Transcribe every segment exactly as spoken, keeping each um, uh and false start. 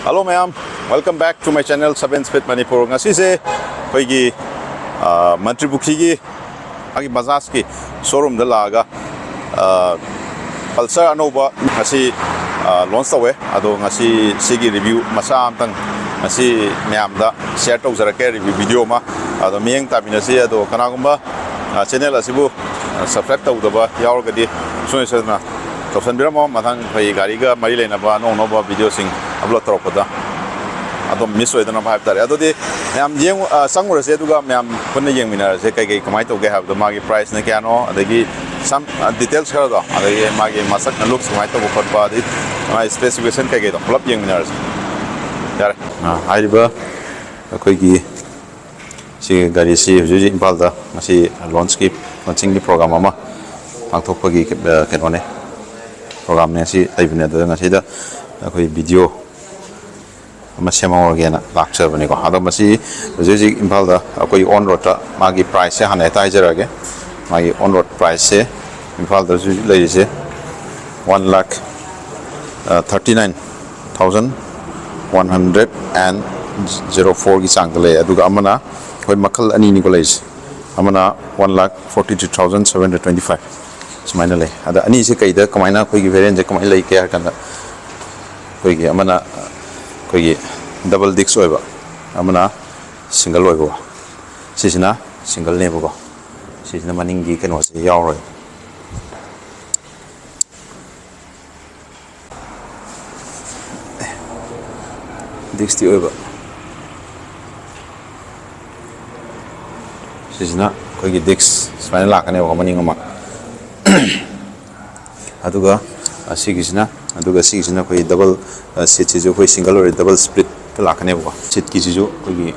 Hello ꯃꯌꯥꯝ, welcome back to my channel seven Speed Manipur. ꯉꯁꯤꯁꯦ ꯑꯩꯈꯣꯏꯒꯤ ꯃꯟꯇ꯭ꯔꯤ ꯄꯨꯈ꯭ꯔꯤꯒꯤ ꯃꯥꯒꯤ ꯕꯖꯥꯖꯀꯤ ꯁꯣꯔꯨꯝꯗ ꯂꯥꯛꯑꯒ ꯄꯜꯁꯔ ꯑꯅꯧꯕ ꯉꯁꯤ ꯂꯣꯟꯁ ꯇꯧꯋꯦ꯫ ꯑꯗꯣ ꯉꯁꯤ ꯁꯤꯒꯤ ꯔꯤꯚ꯭ꯌꯨ ꯃꯆꯥ ꯑꯃꯇꯪ ꯉꯁꯤ ꯃꯌꯥꯝꯗ ꯁꯤꯌꯔ ꯇꯧꯖꯔꯛꯀꯦ, ꯔꯤꯚ꯭ꯌꯨ ꯚꯤꯗꯤꯑꯣ ꯑꯃ꯫ ꯑꯗꯣ ꯃꯤꯠꯌꯦꯡ ꯇꯥꯃꯤꯟꯅꯁꯤ꯫ ꯑꯗꯣ ꯀꯅꯥꯒꯨꯝꯕ ꯆꯦꯅꯦꯜ ꯑꯁꯤꯕꯨ ꯁꯕꯁꯀ꯭ꯔꯥꯏꯕ ꯇꯧꯗꯕ ꯌꯥꯎꯔꯒꯗꯤ ꯁꯨꯡꯁꯣꯏ ꯁꯣꯏꯗꯅ ꯇꯧꯁꯟꯕꯤꯔꯝꯃꯣ꯫ ꯃꯊꯪ ꯑꯩꯈꯣꯏ ꯒꯥꯔꯤꯒ ꯃꯔꯤ ꯂꯩꯅꯕ ꯑꯅꯧ ꯑꯅꯧꯕ ꯚꯤꯗꯤꯑꯣꯁꯤꯡ ꯑꯞꯂꯣꯗ ꯇꯧꯔꯛꯄꯗ ꯑꯗꯨꯝ ꯃꯤꯁ ꯑꯣꯏꯗꯅꯕ ꯍꯥꯏꯕ ꯇꯥꯔꯦ꯫ ꯑꯗꯨꯗꯤ ꯃꯌꯥꯝ ꯌꯦꯡ ꯑ, ꯆꯪꯉꯨꯔꯁꯦ, ꯑꯗꯨꯒ ꯃꯌꯥꯝ ꯄꯨꯟꯅ ꯌꯦꯡꯃꯤꯟꯅꯔꯁꯦ꯫ ꯀꯩ ꯀꯩ ꯀꯃꯥꯏꯅ ꯇꯧꯒꯦ ꯍꯥꯏꯕꯗꯣ, ꯃꯥꯒꯤ ꯄ꯭ꯔꯥꯏꯁꯅ ꯀꯌꯥꯅꯣ, ꯑꯗꯒꯤ ꯁꯝ ꯗꯤꯇꯦꯜꯁ ꯈꯔꯗꯣ, ꯑꯗꯒꯤ ꯃꯥꯒꯤ ꯃꯁꯛ ꯂꯨꯛꯁ ꯀꯃꯥꯏꯅ ꯇꯧꯕ ꯈꯣꯠꯄ, ꯑꯗꯒꯤ ꯃꯥꯒꯤ ꯁ꯭ꯄꯦꯁꯤꯐꯤꯀꯦꯁꯟ ꯀꯩꯀꯩꯗꯣ ꯄꯨꯂꯞ ꯌꯦꯡꯃꯤꯟꯅꯔꯁꯦ꯫ ꯌꯥꯔꯦ꯫ ꯑ, ꯍꯥꯏꯔꯤꯕ ꯑꯩꯈꯣꯏꯒꯤ ꯁꯤ ꯒꯥꯔꯤꯁꯤ ꯍꯧꯖꯤꯛ ꯍꯧꯖꯤꯛ ꯏꯝꯐꯥꯜꯗ ꯉꯁꯤ ꯂꯣꯟꯁꯀꯤ, ꯂꯣꯟꯆꯤꯡꯒꯤ ꯄ꯭ꯔꯣꯒ꯭ꯔꯥꯝ ꯑꯃ ꯄꯥꯡꯊꯣꯛꯄꯒꯤ, ꯑ, ꯀꯩꯅꯣꯅꯦ, ꯄ꯭ꯔꯣꯒ꯭ꯔꯥꯝꯅꯦ ꯉꯁꯤ ꯂꯩꯕꯅꯦ꯫ ꯑꯗꯨꯗ ꯉꯁꯤꯗ ꯑꯩꯈꯣꯏ ꯚꯤꯗꯤꯑꯣ ꯑꯃ ꯁꯦꯝꯍꯧꯔꯒꯦꯅ ꯂꯥꯛꯆꯕꯅꯤꯀꯣ꯫ ꯑꯗꯣ ꯃꯁꯤ ꯍꯧꯖꯤꯛ ꯍꯧꯖꯤꯛ ꯏꯝꯐꯥꯜꯗ ꯑꯩꯈꯣꯏ ꯑꯣꯟ ꯔꯣꯗꯇ ꯃꯥꯒꯤ ꯄ꯭ꯔꯥꯏꯁꯁꯦ ꯍꯥꯟꯅ ꯍꯦꯛꯇ ꯍꯥꯏꯖꯔꯛꯑꯒꯦ꯫ ꯃꯥꯒꯤ ꯑꯣꯟ ꯔꯣꯗ ꯄ꯭ꯔꯥꯏꯁꯁꯦ ꯏꯝꯐꯥꯜꯗ ꯍꯧꯖꯤꯛ ꯍꯧꯖꯤꯛ ꯂꯩꯔꯤꯁꯦ one lakh thirty nine thousand one hundred and zero fourꯒꯤ ꯆꯥꯡꯗ ꯂꯩ꯫ ꯑꯗꯨꯒ ꯑꯃꯅ ꯑꯩꯈꯣꯏ ꯃꯈꯜ ꯑꯅꯤꯅꯤꯀꯣ ꯂꯩꯔꯤꯁꯦ꯫ ꯑꯃꯅ one lakh forty three thousand seven hundred twenty five ꯁꯨꯃꯥꯏꯅ ꯂꯩ꯫ ꯑꯗ ꯑꯅꯤꯁꯦ ꯀꯩꯗ ꯀꯃꯥꯏꯅ, ꯑꯩꯈꯣꯏꯒꯤ ꯚꯦꯔꯤꯌꯦꯟꯁꯦ ꯀꯃꯥꯏꯅ ꯂꯩꯒꯦ ꯍꯥꯏꯔ ꯀꯥꯟꯗ, ꯑꯩꯈꯣꯏꯒꯤ ꯑꯃꯅ ꯑꯩꯈꯣꯏꯒꯤ ꯗꯕꯜ ꯗꯤꯁ꯭ꯛ ꯑꯣꯏꯕ, ꯑꯃꯅ ꯁꯤꯡꯒꯜ ꯑꯣꯏꯕꯀꯣ꯫ ꯁꯤꯁꯤꯅ ꯁꯤꯡꯒꯜꯅꯦꯕꯀꯣ꯫ ꯁꯤꯁꯤꯅ ꯃꯅꯤꯡꯒꯤ ꯀꯩꯅꯣꯁꯦ ꯌꯥꯎꯔꯣꯏ꯫ ꯗꯤꯁ꯭ꯛꯇꯤ ꯑꯣꯏꯕ꯫ ꯁꯤꯁꯤꯅ ꯑꯩꯈꯣꯏꯒꯤ ꯗꯤꯁ꯭ꯛ ꯁꯨꯃꯥꯏꯅ ꯂꯥꯛꯀꯅꯦꯕꯀꯣ, ꯃꯅꯤꯡ ꯃꯃꯥꯡ꯫ ꯑꯗꯨꯒ, ꯑ, ꯁꯤꯒꯤꯁꯤꯅ, ꯑꯗꯨꯒ ꯁꯤꯒꯤꯁꯤꯅ ꯑꯩꯈꯣꯏ ꯗꯕꯜ, ꯑ, ꯁꯤꯠꯁꯤꯁꯨ ꯑꯩꯈꯣꯏ ꯁꯤꯡꯒꯜ ꯑꯣꯏꯔꯦ, ꯗꯕꯜ ꯁ꯭ꯄ꯭ꯂꯤꯠꯇ ꯂꯥꯛꯀꯅꯦꯕꯀꯣ꯫ ꯁꯤꯠꯀꯤꯁꯤꯁꯨ ꯑꯩꯈꯣꯏꯒꯤ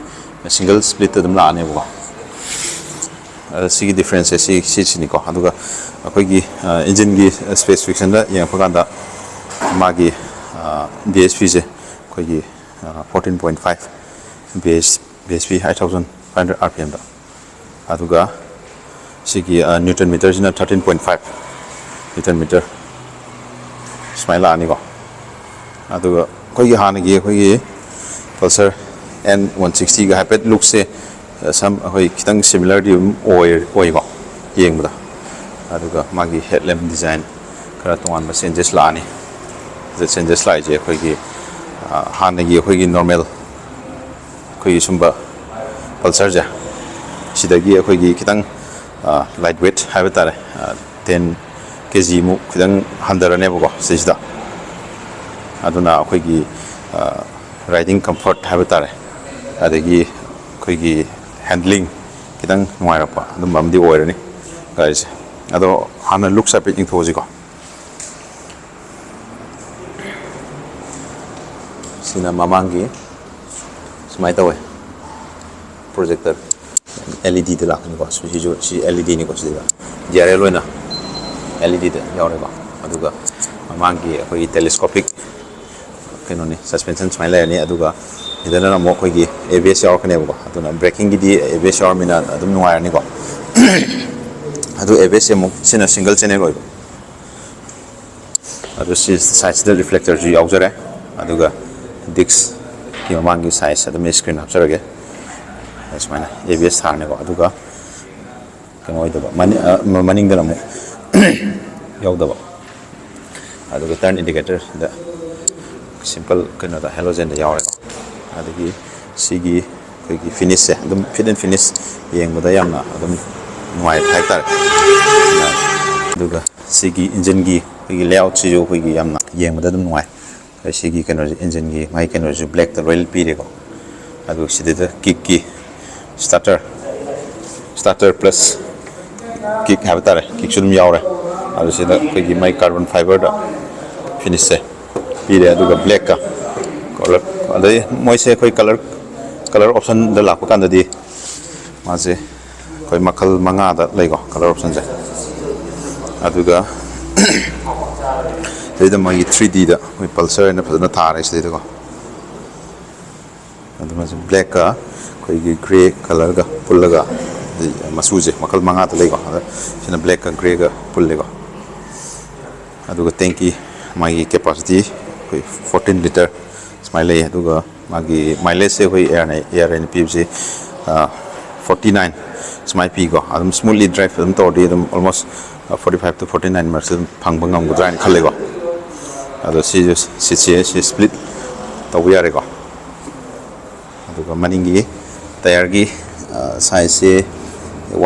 ꯁꯤꯡꯒꯜ ꯁ꯭ꯄ꯭ꯂꯤꯠꯇ ꯑꯗꯨꯝ ꯂꯥꯛꯑꯅꯦꯕꯀꯣ꯫ ꯑ, ꯁꯤꯒꯤ ꯗꯤꯐ꯭ꯔꯦꯟꯁꯁꯦ ꯁꯤ, ꯁꯤꯁꯤꯅꯤꯀꯣ꯫ ꯑꯗꯨꯒ ꯑꯩꯈꯣꯏꯒꯤ, ꯑ, ꯏꯟꯖꯤꯟꯒꯤ ꯁ꯭ꯄꯦꯁꯤꯐꯤꯀꯦꯁꯟꯗ ꯌꯦꯡꯉꯛꯄ ꯀꯥꯟꯗ ꯃꯥꯒꯤ, ꯑ, ꯕꯤ ꯑꯦꯁ ꯄꯤꯁꯦ ꯑꯩꯈꯣꯏꯒꯤ, ꯑ, fourteen point five B S, B S P, eight thousand five hundred R P Mꯗ꯫ ꯑꯗꯨꯒ ꯁꯤꯒꯤ, ꯑ, ꯅ꯭ꯌꯨꯇꯟ ꯃꯤꯇꯔꯁꯤꯅ thirteen point five newton metre ꯁꯨꯃꯥꯏꯅ ꯂꯥꯛꯑꯅꯤꯀꯣ꯫ ꯑꯗꯨꯒ ꯑꯩꯈꯣꯏꯒꯤ ꯍꯥꯟꯅꯒꯤ ꯑꯩꯈꯣꯏꯒꯤ Pulsar N one sixty ꯒ ꯍꯥꯏꯐꯦꯠ ꯂꯨꯛꯁꯦ ꯁꯝ ꯑꯩꯈꯣꯏ ꯈꯤꯇꯪ ꯁꯤꯃꯤꯂꯔꯗꯤ ꯑꯗꯨꯝ ꯑꯣꯏ ꯑꯣꯏꯀꯣ ꯌꯦꯡꯕꯗ꯫ ꯑꯗꯨꯒ ꯃꯥꯒꯤ ꯍꯦꯠ ꯂꯦꯝ ꯗꯤꯖꯥꯏꯟ ꯈꯔ ꯇꯣꯉꯥꯟꯕ ꯆꯦꯟꯖꯦꯁ ꯂꯥꯛꯑꯅꯤ꯫ ꯁꯤꯗ ꯆꯦꯟꯖꯦꯁ ꯂꯥꯛꯏꯁꯦ ꯑꯩꯈꯣꯏꯒꯤ ꯍꯥꯟꯅꯒꯤ ꯑꯩꯈꯣꯏꯒꯤ ꯅꯣꯔꯃꯦꯜ ꯑꯩꯈꯣꯏꯒꯤ ꯁꯨꯝꯕ Pulsar ꯁꯦ ꯁꯤꯗꯒꯤ ꯑꯩꯈꯣꯏꯒꯤ ꯈꯤꯇꯪ ꯂꯥꯏꯠ ꯋꯦꯠ ꯍꯥꯏꯕ ꯇꯥꯔꯦ, ꯇꯦꯟ ꯀꯦ ꯖꯤꯃꯨꯛ ꯈꯤꯇꯪ ꯍꯟꯊꯔꯅꯦꯕꯀꯣ ꯁꯤꯁꯤꯗ꯫ ꯑꯗꯨꯅ ꯑꯩꯈꯣꯏꯒꯤ ꯔꯥꯏꯗꯤꯡ ꯀꯝꯐꯔꯠ ꯍꯥꯏꯕ ꯇꯥꯔꯦ, ꯑꯗꯒꯤ ꯑꯩꯈꯣꯏꯒꯤ ꯍꯦꯟꯗꯂꯤꯡ ꯈꯤꯇꯪ ꯅꯨꯡꯉꯥꯏꯔꯛꯄ ꯑꯗꯨꯝꯕ ꯑꯃꯗꯤ ꯑꯣꯏꯔꯅꯤ ꯒꯥꯔꯤꯁꯦ꯫ ꯑꯗꯣ ꯍꯥꯟꯅ ꯂꯨꯛꯁ ꯍꯥꯏꯐꯦꯠ ꯌꯦꯡꯊꯣꯛꯑꯁꯤꯀꯣ꯫ ꯁꯤꯅ ꯃꯃꯥꯡꯒꯤ ꯁꯨꯃꯥꯏꯅ ꯇꯧꯋꯦ, ꯄ꯭ꯔꯣꯖꯦꯛꯇꯔ ꯑꯦꯜ ꯏ ꯗꯤꯗ ꯂꯥꯛꯀꯅꯤꯀꯣ꯫ ꯁꯤꯁꯨ ꯁꯤ ꯑꯦꯜ ꯏ ꯗꯤꯅꯤꯀꯣ꯫ ꯁꯤꯗ ꯖꯤ ꯑꯥꯔ ꯑꯦꯜ ꯑꯣꯏꯅ ꯑꯦꯜ ꯏ ꯗꯤꯗ ꯌꯥꯎꯔꯦꯀꯣ꯫ ꯑꯗꯨꯒ ꯃꯃꯥꯡꯒꯤ ꯑꯩꯈꯣꯏꯒꯤ ꯇꯦꯂꯦꯁꯀꯣꯄꯤꯛ ꯀꯩꯅꯣꯅꯤ, ꯁꯁꯄꯦꯟꯁꯟ ꯁꯨꯃꯥꯏꯅ ꯂꯩꯔꯅꯤ꯫ ꯑꯗꯨꯒ ꯁꯤꯗꯅ ꯑꯃꯨꯛ ꯑꯩꯈꯣꯏꯒꯤ ꯑꯦ ꯕꯤ ꯑꯦꯁ ꯌꯥꯎꯔꯛꯀꯅꯦꯕꯀꯣ꯫ ꯑꯗꯨꯅ ꯕ꯭ꯔꯦꯀꯤꯡꯒꯤꯗꯤ ꯑꯦ ꯕꯤ ꯑꯦꯁ ꯌꯥꯎꯔꯃꯤꯅ ꯑꯗꯨꯝ ꯅꯨꯡꯉꯥꯏꯔꯅꯤꯀꯣ꯫ ꯑꯗꯨ ꯑꯦ ꯕꯤ ꯑꯦꯁꯁꯦ ꯑꯃꯨꯛ ꯁꯤꯅ ꯁꯤꯡꯒꯜ ꯆꯦꯅꯦꯜ ꯑꯣꯏꯕ꯫ ꯑꯗꯨ ꯁꯤ ꯁꯥꯏꯠꯁꯤꯗ ꯔꯤꯐ꯭ꯂꯦꯛꯇꯔꯁꯨ ꯌꯥꯎꯖꯔꯦ꯫ ꯑꯗꯨꯒ ꯗꯤꯛꯁꯀꯤ ꯃꯃꯥꯡꯒꯤ ꯁꯥꯏꯖ ꯑꯗꯨꯝ ꯁ꯭ꯀ꯭ꯔꯤꯟ ꯍꯥꯞꯆꯔꯒꯦ꯫ ꯁꯨꯃꯥꯏꯅ ꯑꯦ ꯕꯤ ꯑꯦꯁ ꯊꯥꯔꯅꯦꯀꯣ꯫ ꯑꯗꯨꯒ ꯀꯩꯅꯣ ꯑꯣꯏꯗꯕ, ꯃꯅꯤ-, ꯑ, ꯃ-, ꯃꯅꯤꯡꯗꯅ ꯑꯃꯨꯛ ꯌꯥꯎꯗꯕ꯫ ꯑꯗꯨꯒ ꯇꯔꯟ ꯏꯟꯗꯤꯀꯦꯇꯔꯗ ꯁꯤꯝꯄꯜ ꯀꯩꯅꯣꯗ ꯍꯦꯂꯣꯖꯦꯟꯗ ꯌꯥꯎꯔꯦꯀꯣ꯫ ꯑꯗꯒꯤ ꯁꯤꯒꯤ ꯑꯩꯈꯣꯏꯒꯤ ꯐꯤꯅꯤꯁꯁꯦ ꯑꯗꯨꯝ ꯐꯤꯠ ꯑꯦꯟ ꯐꯤꯅꯤꯁ ꯌꯦꯡꯕꯗ ꯌꯥꯝꯅ ꯑꯗꯨꯝ ꯅꯨꯡꯉꯥꯏ ꯍꯥꯏꯇꯥꯔꯦ꯫ ꯑꯗꯨꯒ ꯁꯤꯒꯤ ꯏꯟꯖꯤꯟꯒꯤ ꯑꯩꯈꯣꯏꯒꯤ ꯂꯦꯑꯥꯎꯠꯁꯤꯁꯨ ꯑꯩꯈꯣꯏꯒꯤ ꯌꯥꯝꯅ ꯌꯦꯡꯕꯗ ꯑꯗꯨꯝ ꯅꯨꯡꯉꯥꯏ꯫ ꯑꯩꯈꯣꯏ ꯁꯤꯒꯤ ꯀꯩꯅꯣꯁꯦ, ꯏꯟꯖꯤꯟꯒꯤ ꯃꯥꯒꯤ ꯀꯩꯅꯣꯁꯨ ꯕ꯭ꯂꯦꯛꯇ ꯂꯣꯏꯅ ꯄꯤꯔꯦꯀꯣ꯫ ꯑꯗꯨꯒ ꯁꯤꯗꯩꯗ ꯀꯤꯛꯀꯤ ꯁ꯭ꯇꯥꯔꯇꯔ, ꯁ꯭ꯇꯥꯔꯇꯔ ꯄ꯭ꯂꯁ ꯀꯤꯛ ꯍꯥꯏꯕ ꯇꯥꯔꯦ, ꯀꯤꯛꯁꯨ ꯑꯗꯨꯝ ꯌꯥꯎꯔꯦ꯫ ꯑꯗꯨ ꯁꯤꯗ ꯑꯩꯈꯣꯏꯒꯤ ꯃꯥꯏ ꯀꯥꯔꯕꯣꯟ ꯐꯥꯏꯕꯔꯗ ꯐꯤꯅꯤꯁꯁꯦ ꯄꯤꯔꯦ꯫ ꯑꯗꯨꯒ ꯕ꯭ꯂꯦꯛꯀ ꯀꯂꯔ, ꯑꯗꯩ ꯃꯣꯏꯁꯦ ꯑꯩꯈꯣꯏ ꯀꯂꯔ, ꯀꯂꯔ ꯑꯣꯞꯁꯟꯗ ꯂꯥꯛꯄ ꯀꯥꯟꯗꯗꯤ ꯃꯥꯁꯦ ꯑꯩꯈꯣꯏ ꯃꯈꯜ ꯃꯉꯥꯗ ꯂꯩꯀꯣ, ꯀꯂꯔ ꯑꯣꯞꯁꯟꯁꯦ꯫ ꯑꯗꯨꯒ ꯁꯤꯗꯩꯗ ꯃꯥꯒꯤ ꯊ꯭ꯔꯤ ꯗꯤꯗ ꯑꯩꯈꯣꯏ ꯄꯜꯁꯔ ꯍꯥꯏꯅ ꯐꯖꯅ ꯊꯥꯔꯦ ꯁꯤꯗꯩꯗꯀꯣ꯫ ꯑꯗꯨ ꯃꯥꯁꯦ ꯕ꯭ꯂꯦꯛꯀ ꯑꯩꯈꯣꯏꯒꯤ ꯒ꯭ꯔꯦ ꯀꯂꯔꯒ ꯄꯨꯜꯂꯒ, ꯃꯆꯨꯁꯦ ꯃꯈꯜ ꯃꯉꯥꯗ ꯂꯩꯀꯣ꯫ ꯑꯗ ꯁꯤꯅ ꯕ꯭ꯂꯦꯛꯀ ꯒ꯭ꯔꯦꯒ ꯄꯨꯜꯂꯦꯀꯣ꯫ ꯑꯗꯨꯒ ꯇꯦꯡꯀꯤ, ꯃꯥꯒꯤ ꯀꯦꯄꯥꯁꯤꯇꯤ ꯑꯩꯈꯣꯏ fourteen litre ꯁꯨꯃꯥꯏꯅ ꯂꯩ꯫ ꯑꯗꯨꯒ ꯃꯥꯒꯤ mileageꯁꯦ ꯑꯩꯈꯣꯏ ꯑꯦꯌꯥꯔꯅ ꯑꯦꯌꯥꯔ ꯑꯩꯅ ꯄꯤꯕꯁꯦ forty nine ꯁꯨꯃꯥꯏꯅ ꯄꯤꯀꯣ꯫ ꯑꯗꯨꯝ smoothly drive ꯑꯗꯨꯝ ꯇꯧꯔꯗꯤ ꯑꯗꯨꯝ almost forty five to forty nine ꯃꯔꯛꯁꯦ ꯑꯗꯨꯝ ꯐꯪꯕ ꯉꯝꯒꯗ꯭ꯔꯥ ꯍꯥꯏꯅ ꯈꯜꯂꯦꯀꯣ꯫ ꯑꯗꯣ ꯁꯤꯁꯨ ꯁꯤꯠꯁꯦ ꯁꯤ split ꯇꯧꯕ ꯌꯥꯔꯦꯀꯣ꯫ ꯑꯗꯨꯒ ꯃꯅꯤꯡꯒꯤ tyreꯒꯤ sizeꯁꯦ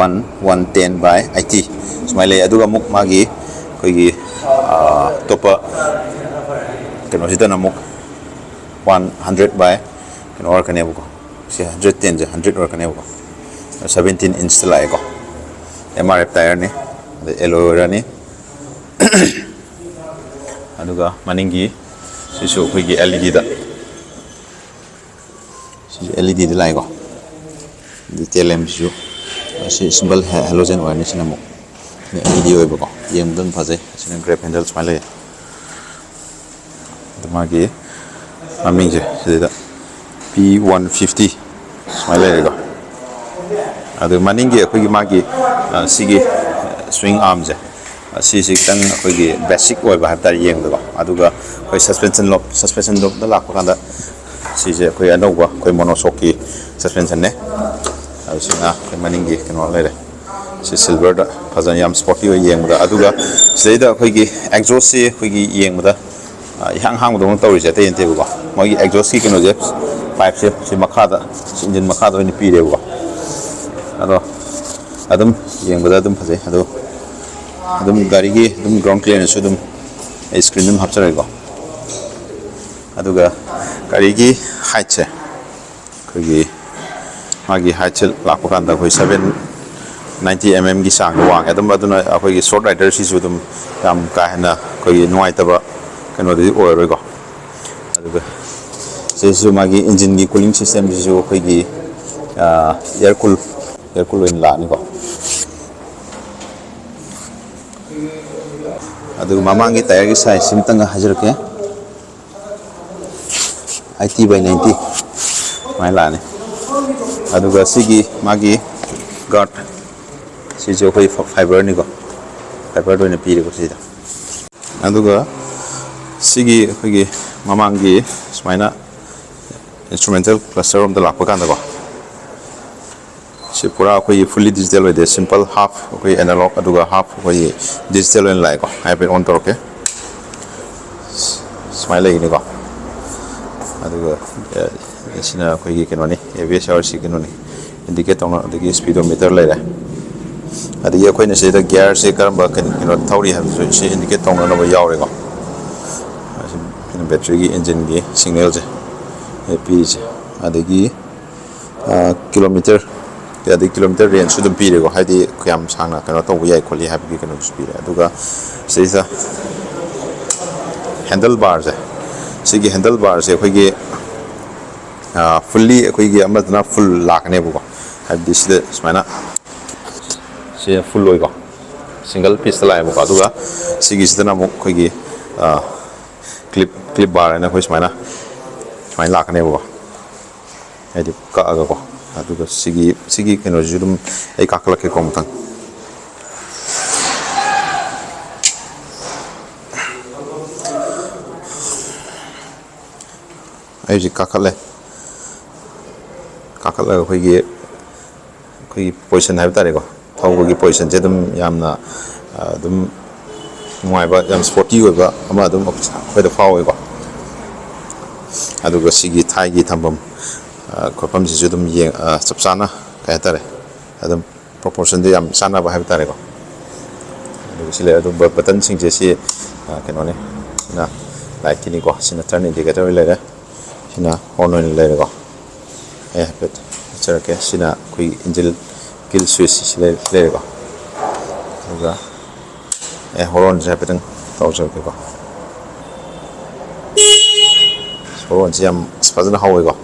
one one ten by eighty ꯁꯨꯃꯥꯏꯅ ꯂꯩ꯫ ꯑꯗꯨꯒ ꯑꯃꯨꯛ ꯃꯥꯒꯤ ꯑꯩꯈꯣꯏꯒꯤ ꯑꯇꯣꯞꯄ ꯀꯩꯅꯣꯁꯤꯗꯅ ꯑꯃꯨꯛ one hundred by ꯀꯩꯅꯣ ꯑꯣꯏꯔꯛꯀꯅꯦꯕꯀꯣ꯫ ꯁꯤ hundred tenꯁꯦ hundred ꯑꯣꯏꯔꯛꯀꯅꯦꯕꯀꯣ꯫ Seventeen inchꯇ ꯂꯥꯛꯑꯦꯀꯣ꯫ M R F tyreꯅꯤ꯫ ꯑꯗꯩ alloy ꯑꯣꯏꯔꯅꯤ꯫ ꯑꯗꯨꯒ ꯃꯅꯤꯡꯒꯤ ꯁꯤꯁꯨ ꯑꯩꯈꯣꯏꯒꯤ LEDꯗ ꯁꯤꯁꯨ LEDꯗ ꯂꯥꯛꯑꯦꯀꯣ꯫ ꯑꯗꯩ tail lampꯁꯤꯁꯨ ꯁꯤ simple halogen ꯑꯣꯏꯔꯅꯤ꯫ ꯁꯤꯅ ꯑꯃꯨꯛ LED ꯑꯣꯏꯕꯀꯣ꯫ ꯌꯦꯡꯕꯗ ꯑꯗꯨꯝ ꯐꯖꯩ꯫ ꯑꯁꯤꯅ grab handle ꯁꯨꯃꯥꯏꯅ ꯂꯩ꯫ ꯑꯗꯨ ꯃꯥꯒꯤ ꯃꯃꯤꯡꯁꯦ ꯁꯤꯗ P one fifty ꯁꯨꯃꯥꯏꯅ ꯂꯩꯔꯦꯀꯣ꯫ ꯑꯗꯨ ꯃꯅꯤꯡꯒꯤ ꯑꯩꯈꯣꯏꯒꯤ ꯃꯥꯒꯤ ꯁꯤꯒꯤ swing armꯁꯦ, ꯁꯤꯁꯤ ꯈꯤꯇꯪ ꯑꯩꯈꯣꯏꯒꯤ basic ꯑꯣꯏꯕ ꯍꯥꯏꯕ ꯇꯥꯔꯦ ꯌꯦꯡꯕꯗꯀꯣ꯫ ꯑꯗꯨꯒ ꯑꯩꯈꯣꯏ suspension lobe, suspension lobeꯗ ꯂꯥꯛꯄ ꯀꯥꯟꯗ ꯁꯤꯁꯦ ꯑꯩꯈꯣꯏ ꯑꯅꯧꯕ ꯑꯩꯈꯣꯏ monoshockꯀꯤ suspensionꯅꯦ꯫ ꯑꯗꯨꯁꯤꯅ ꯑꯩꯈꯣꯏ ꯃꯅꯤꯡꯒꯤ ꯀꯩꯅꯣ ꯂꯩꯔꯦ꯫ ꯁꯤ silverꯗ ꯐꯖꯅ ꯌꯥꯝ sporty ꯑꯣꯏ ꯌꯦꯡꯕꯗ꯫ ꯑꯗꯨꯒ ꯁꯤꯗꯩꯗ ꯑꯩꯈꯣꯏꯒꯤ exhaustꯁꯤ ꯑꯩꯈꯣꯏꯒꯤ ꯌꯦꯡꯕꯗ ꯏꯍꯥꯡ ꯍꯥꯡꯕꯗꯧꯅ ꯇꯧꯔꯤꯁꯦ ꯑꯇꯩ ꯅꯠꯇꯦꯕꯀꯣ꯫ ꯃꯣꯏꯒꯤ exhaustꯀꯤ ꯀꯩꯅꯣꯁꯦ, pipeꯁꯦ ꯁꯤ ꯃꯈꯥꯗ, ꯁꯤ engine ꯃꯈꯥꯗ ꯑꯣꯏꯅ ꯄꯤꯔꯦꯕꯀꯣ꯫ ꯑꯗꯣ ꯑꯗꯨꯝ ꯌꯦꯡꯕꯗ ꯑꯗꯨꯝ ꯐꯖꯩ꯫ ꯑꯗꯣ ꯑꯗꯨꯝ ꯒꯥꯔꯤꯒꯤ ꯑꯗꯨꯝ ground clearanceꯁꯨ ꯑꯗꯨꯝ ꯑꯩ screen ꯑꯗꯨꯝ ꯍꯥꯞꯆꯔꯒꯦꯀꯣ꯫ ꯑꯗꯨꯒ ꯒꯥꯔꯤꯒꯤ heightꯁꯦ ꯑꯩꯈꯣꯏꯒꯤ ꯃꯥꯒꯤ heightꯁꯦ ꯂꯥꯛꯄ ꯀꯥꯟꯗ ꯑꯩꯈꯣꯏ seven ninety mmꯒꯤ ꯆꯥꯡꯗ ꯋꯥꯡꯉꯦ꯫ ꯑꯗꯨꯝ ꯑꯗꯨꯅ ꯑꯩꯈꯣꯏꯒꯤ short riderꯁꯤꯁꯨ ꯑꯗꯨꯝ ꯌꯥꯝ ꯀꯥ ꯍꯦꯟꯅ ꯑꯩꯈꯣꯏꯒꯤ ꯅꯨꯡꯉꯥꯏꯇꯕ ꯀꯩꯅꯣꯗꯤ ꯑꯣꯏꯔꯔꯣꯏꯀꯣ꯫ ꯑꯗꯨꯒ ꯁꯤꯁꯨ ꯃꯥꯒꯤ engineꯒꯤ cooling systemꯁꯤꯁꯨ ꯑꯩꯈꯣꯏꯒꯤ air cool, air cool ꯑꯣꯏꯅ ꯂꯥꯛꯑꯅꯤꯀꯣ꯫ ꯑꯗꯨꯒ ꯃꯃꯥꯡꯒꯤ tyreꯒꯤ sizeꯁꯤ ꯑꯃꯇꯪꯒ ꯍꯥꯏꯖꯔꯛꯀꯦ꯫ Eighty by ninety ꯁꯨꯃꯥꯏꯅ ꯂꯥꯛꯑꯅꯤ꯫ ꯑꯗꯨꯒ ꯁꯤꯒꯤ ꯃꯥꯒꯤ guard ꯁꯤꯁꯨ ꯑꯩꯈꯣꯏ fiberꯅꯤꯀꯣ꯫ Fiberꯗ ꯑꯣꯏꯅ ꯄꯤꯔꯦꯀꯣ ꯁꯤꯗ꯫ ꯑꯗꯨꯒ ꯁꯤꯒꯤ ꯑꯩꯈꯣꯏꯒꯤ ꯃꯃꯥꯡꯒꯤ ꯁꯨꯃꯥꯏꯅ instrumental cluster ꯔꯣꯝꯗ ꯂꯥꯛꯄ ꯀꯥꯟꯗꯀꯣ, ꯁꯤ ꯄꯨꯔꯥ ꯑꯩꯈꯣꯏꯒꯤ fully digital ꯑꯣꯏꯗꯦ, simple half ꯑꯩꯈꯣꯏ analog ꯑꯗꯨꯒ half ꯑꯩꯈꯣꯏꯒꯤ digital ꯑꯣꯏꯅ ꯂꯥꯛꯑꯦꯀꯣ꯫ ꯍꯥꯏꯐꯦꯠ on ꯇꯧꯔꯛꯀꯦ꯫ ꯁꯨꯃꯥꯏꯅ ꯂꯩꯒꯅꯤꯀꯣ꯫ ꯑꯗꯨꯒ ꯑꯦ, ꯁꯤꯅ ꯑꯩꯈꯣꯏꯒꯤ ꯀꯩꯅꯣꯅꯤ, ABS ꯍꯥꯏꯔꯤꯁꯤ ꯀꯩꯅꯣꯅꯤ, indicate ꯇꯧꯅ, ꯑꯗꯒꯤ speedometer ꯂꯩꯔꯦ꯫ ꯑꯗꯒꯤ ꯑꯩꯈꯣꯏꯅ ꯁꯤꯗ gear ꯁꯦ ꯀꯔꯝꯕ ꯀꯩꯅꯣ, ꯀꯩꯅꯣ ꯊꯧꯔꯤ ꯍꯥꯏꯕꯗꯨꯁꯨ ꯁꯤ indicate ꯇꯧꯅꯅꯕ ꯌꯥꯎꯔꯦꯀꯣ꯫ ꯑꯁꯤ battery ꯒꯤ engine ꯒꯤ signal ꯁꯦ ꯄꯤꯔꯤꯁꯦ꯫ ꯑꯗꯒꯤ ꯀꯤꯂꯣꯃꯤꯇꯔ, ꯑꯗꯩ kilometer range ꯁꯨ ꯑꯗꯨꯝ ꯄꯤꯔꯦꯀꯣ, ꯍꯥꯏꯗꯤ ꯀꯌꯥꯝ ꯁꯥꯡꯅ ꯀꯩꯅꯣ ꯇꯧꯕ ꯌꯥꯏ ꯈꯣꯠꯂꯤ ꯍꯥꯏꯕꯒꯤ ꯀꯩꯅꯣꯗꯨꯁꯨ ꯄꯤꯔꯦ꯫ ꯑꯗꯨꯒ ꯁꯤꯗꯩꯁꯤꯗ handle bar ꯁꯦ, ꯁꯤꯒꯤ handle bar ꯁꯦ ꯑꯩꯈꯣꯏꯒꯤ fully ꯑꯩꯈꯣꯏꯒꯤ ꯑꯃꯗꯨꯅ full ꯂꯥꯛꯀꯅꯦꯕꯀꯣ꯫ ꯍꯥꯏꯕꯗꯤ ꯁꯤꯗ ꯁꯨꯃꯥꯏꯅ ꯁꯤ full ꯑꯣꯏꯀꯣ, single piece ꯇ ꯂꯥꯛꯑꯦꯕꯀꯣ꯫ ꯑꯗꯨꯒ ꯁꯤꯒꯤꯁꯤꯗꯅ ꯑꯃꯨꯛ ꯑꯩꯈꯣꯏꯒꯤ clip, clip bar ꯍꯥꯏꯅ ꯑꯩꯈꯣꯏ ꯁꯨꯃꯥꯏꯅ, ꯁꯨꯃꯥꯏꯅ ꯂꯥꯛꯀꯅꯦꯕꯀꯣ꯫ ꯍꯥꯏꯗꯤ ꯀꯛꯑꯒꯀꯣ꯫ ꯑꯗꯨꯒ ꯁꯤꯒꯤ, ꯁꯤꯒꯤ ꯀꯩꯅꯣꯁꯤꯁꯨ ꯑꯗꯨꯝ ꯑꯩ ꯀꯥꯈꯠꯂꯛꯀꯦꯀꯣ ꯃꯊꯪ꯫ ꯑꯩ ꯍꯧꯖꯤꯛ ꯀꯥꯈꯠꯂꯦ꯫ ꯀꯥꯈꯠꯂꯒ ꯑꯩꯈꯣꯏꯒꯤ, ꯑꯩꯈꯣꯏꯒꯤ position ꯍꯥꯏꯕ ꯇꯥꯔꯦꯀꯣ, ꯊꯧꯕꯒꯤ position ꯁꯦ ꯑꯗꯨꯝ ꯌꯥꯝꯅ, ꯑ, ꯑꯗꯨꯝ ꯅꯨꯡꯉꯥꯏꯕ, ꯌꯥꯝ sporty ꯑꯣꯏꯕ ꯑꯃ ꯑꯗꯨꯝ ꯑꯩꯈꯣꯏꯗ ꯐꯥꯎꯋꯦꯀꯣ꯫ ꯑꯗꯨꯒ ꯁꯤꯒꯤ ꯊꯥꯏꯒꯤ ꯊꯝꯐꯝ, ꯑ, ꯈꯣꯠꯐꯝꯁꯤꯁꯨ ꯑꯗꯨꯝ ꯌꯦꯡ-, ꯑ, ꯆꯞ ꯆꯥꯅ, ꯀꯩ ꯍꯥꯏꯇꯥꯔꯦ, ꯑꯗꯨꯝ proportion ꯗꯣ ꯌꯥꯝ ꯆꯥꯟꯅꯕ ꯍꯥꯏꯕ ꯇꯥꯔꯦꯀꯣ꯫ ꯑꯗꯨꯒ ꯁꯤ ꯂꯩꯔꯦ꯫ ꯑꯗꯨ ꯕ-, button ꯁꯤꯡꯁꯦ ꯁꯤ, ꯑ, ꯀꯩꯅꯣꯅꯤ, ꯁꯤꯅ light ꯀꯤꯅꯤꯀꯣ, ꯁꯤꯅ turn indicator ꯑꯣꯏꯅ ꯂꯩꯔꯦ, ꯁꯤꯅ horn ꯑꯣꯏꯅ ꯂꯩꯔꯦꯀꯣ꯫ ꯑꯩ ꯍꯥꯏꯐꯦꯠ ꯎꯠꯆꯔꯛꯀꯦ꯫ ꯁꯤꯅ ꯑꯩꯈꯣꯏꯒꯤ engine kill switch ꯁꯤ ꯂꯩ-, ꯂꯩꯔꯦꯀꯣ꯫ ꯑꯗꯨꯒ ꯑꯦ, horn ꯁꯦ ꯍꯥꯏꯐꯦꯠꯇꯪ ꯇꯧꯖꯔꯛꯀꯦꯀꯣ꯫ Horn ꯁꯦ ꯌꯥꯝ ꯐꯖꯅ ꯍꯧꯋꯦꯀꯣ꯫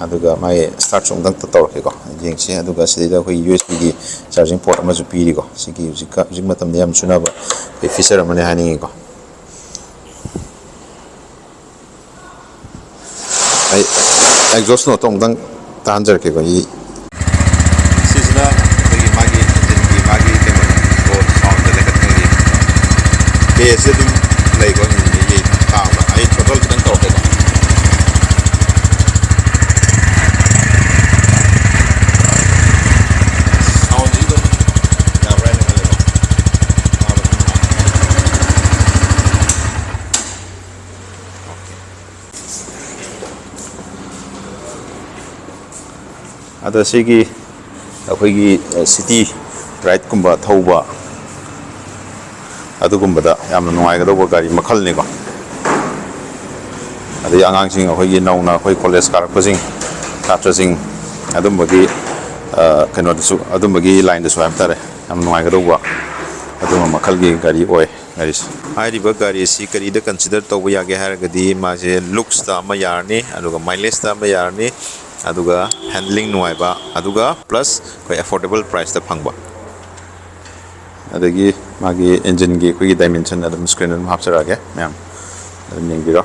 ꯑꯗꯨꯒ ꯃꯥꯒꯤ start ꯁꯨ ꯑꯃꯨꯛꯇꯪ ꯇꯧꯔꯛꯀꯦꯀꯣ, ꯌꯦꯡꯁꯤ꯫ ꯑꯗꯨꯒ ꯁꯤꯗꯩꯗ ꯑꯩꯈꯣꯏ USB ꯒꯤ charging port ꯑꯃꯁꯨ ꯄꯤꯔꯤꯀꯣ꯫ ꯁꯤꯒꯤ ꯍꯧꯖꯤꯛꯀ-, ꯍꯧꯖꯤꯛ ꯃꯇꯝꯗ ꯌꯥꯝ ꯆꯨꯅꯕ ꯑꯩꯈꯣꯏ feature ꯑꯃꯅꯤ ꯍꯥꯏꯅꯤꯡꯉꯤꯀꯣ꯫ ꯑꯩ exhaust note ꯇꯣ ꯑꯃꯨꯛꯇꯪ ꯇꯥꯍꯟꯖꯔꯛꯀꯦꯀꯣ꯫ ꯁꯤꯁꯤꯅ ꯑꯩꯈꯣꯏꯒꯤ ꯃꯥꯒꯤ engine ꯒꯤ ꯃꯥꯒꯤ ꯀꯩꯅꯣ, sound ꯁꯦ ꯂꯩꯈꯠꯄꯒꯤ bass ꯁꯦ ꯑꯗꯨꯝ ꯂꯩꯀꯣ engine ꯒꯤ꯫ ꯑꯗ ꯁꯤꯒꯤ ꯑꯩꯈꯣꯏꯒꯤ, ꯑ, city ride ꯀꯨꯝꯕ ꯊꯧꯕ, ꯑꯗꯨꯒꯨꯝꯕꯗ ꯌꯥꯝꯅ ꯅꯨꯡꯉꯥꯏꯒꯗꯧꯕ ꯒꯥꯔꯤ ꯃꯈꯜꯅꯤꯀꯣ꯫ ꯑꯗꯩ ꯑꯉꯥꯡꯁꯤꯡ, ꯑꯩꯈꯣꯏꯒꯤ ꯅꯧꯅ ꯑꯩꯈꯣꯏ college ꯀꯥꯔꯛꯄꯁꯤꯡ, ꯁꯥꯇ꯭ꯔꯁꯤꯡ, ꯑꯗꯨꯝꯕꯒꯤ, ꯑ, ꯀꯩꯅꯣꯗꯁꯨ, ꯑꯗꯨꯝꯕꯒꯤ line ꯗꯁꯨ ꯍꯥꯏꯕ ꯇꯥꯔꯦ, ꯌꯥꯝ ꯅꯨꯡꯉꯥꯏꯒꯗꯧꯕ ꯑꯗꯨꯝꯕ ꯃꯈꯜꯒꯤ ꯒꯥꯔꯤ ꯑꯣꯏ ꯒꯥꯔꯤꯁꯦ꯫ ꯍꯥꯏꯔꯤꯕ ꯒꯥꯔꯤ ꯑꯁꯤ ꯀꯔꯤꯗ consider ꯇꯧꯕ ꯌꯥꯒꯦ ꯍꯥꯏꯔꯒꯗꯤ, ꯃꯥꯁꯦ looks ꯇ ꯑꯃ ꯌꯥꯔꯅꯤ, ꯑꯗꯨꯒ mileage ꯇ ꯑꯃ ꯌꯥꯔꯅꯤ, ꯑꯗꯨꯒ handling ꯅꯨꯡꯉꯥꯏꯕ, ꯑꯗꯨꯒ plus ꯑꯩꯈꯣꯏ affordable price ꯇ ꯐꯪꯕ꯫ ꯑꯗꯒꯤ ꯃꯥꯒꯤ engine ꯒꯤ ꯑꯩꯈꯣꯏꯒꯤ dimension ꯑꯗꯨꯝ screen ꯗ ꯑꯗꯨꯝ ꯍꯥꯞꯆꯔꯛꯑꯒꯦ, ꯃꯌꯥꯝ ꯑꯗꯨꯝ ꯌꯦꯡꯕꯤꯔꯣ꯫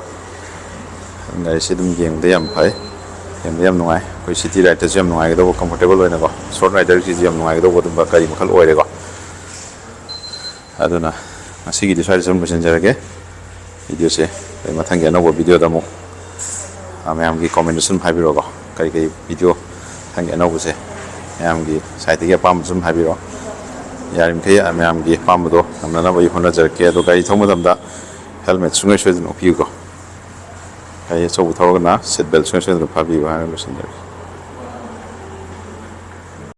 ꯑꯗꯨꯝ ꯒꯥꯔꯤꯁꯦ ꯑꯗꯨꯝ ꯌꯦꯡꯕꯗ ꯌꯥꯝ ꯐꯩ, ꯌꯦꯡꯕꯗ ꯌꯥꯝ ꯅꯨꯡꯉꯥꯏ꯫ ꯑꯩꯈꯣꯏ city ride ꯇꯁꯨ ꯌꯥꯝ ꯅꯨꯡꯉꯥꯏꯒꯗꯧꯕ, comfortable ꯑꯣꯏꯅꯀꯣ, short rider ꯒꯤꯁꯨ ꯌꯥꯝ ꯅꯨꯡꯉꯥꯏꯒꯗꯧꯕ ꯑꯗꯨꯝꯕ ꯒꯥꯔꯤ ꯃꯈꯜ ꯑꯣꯏꯔꯦꯀꯣ꯫ ꯑꯗꯨꯅ ꯉꯁꯤꯒꯤꯗꯤ ꯁ꯭ꯋꯥꯏꯗ ꯁꯨꯝ ꯂꯣꯏꯁꯤꯟꯖꯔꯒꯦ video ꯁꯦ꯫ ꯑꯩ ꯃꯊꯪꯒꯤ ꯑꯅꯧꯕ video ꯗ ꯑꯃꯨꯛ, ꯑ, ꯃꯌꯥꯝꯒꯤ comment ꯗꯁꯨ ꯑꯗꯨꯝ ꯍꯥꯏꯕꯤꯔꯛꯑꯣꯀꯣ, ꯀꯔꯤ ꯀꯔꯤ video ꯃꯊꯪꯒꯤ ꯑꯅꯧꯕꯁꯦ ꯃꯌꯥꯝꯒꯤ side ꯇꯒꯤ ꯑꯄꯥꯝꯕꯁꯨ ꯑꯗꯨꯝ ꯍꯥꯏꯕꯤꯔꯛꯑꯣ꯫ ꯌꯥꯔꯤꯃꯈꯩ, ꯑ, ꯃꯌꯥꯝꯒꯤ ꯑꯄꯥꯝꯕꯗꯣ ꯉꯝꯅꯅꯕ ꯑꯩ ꯍꯣꯠꯅꯖꯔꯛꯀꯦ꯫ ꯑꯗꯣ ꯒꯥꯔꯤ ꯊꯧꯕ ꯃꯇꯝꯗ helmet ꯁꯨꯡꯁꯣꯏ ꯁꯣꯏꯗꯅ ꯎꯞꯄꯤꯌꯨꯀꯣ꯫ ꯒꯥꯔꯤ ꯑꯆꯧꯕ ꯊꯧꯔꯒꯅ seat belt ꯁꯨꯡꯁꯣꯏ ꯁꯣꯏꯗꯅ ꯐꯥꯕꯤꯌꯨ ꯍꯥꯏꯔꯒ ꯂꯣꯏꯁꯤꯟꯖꯔꯒꯦ꯫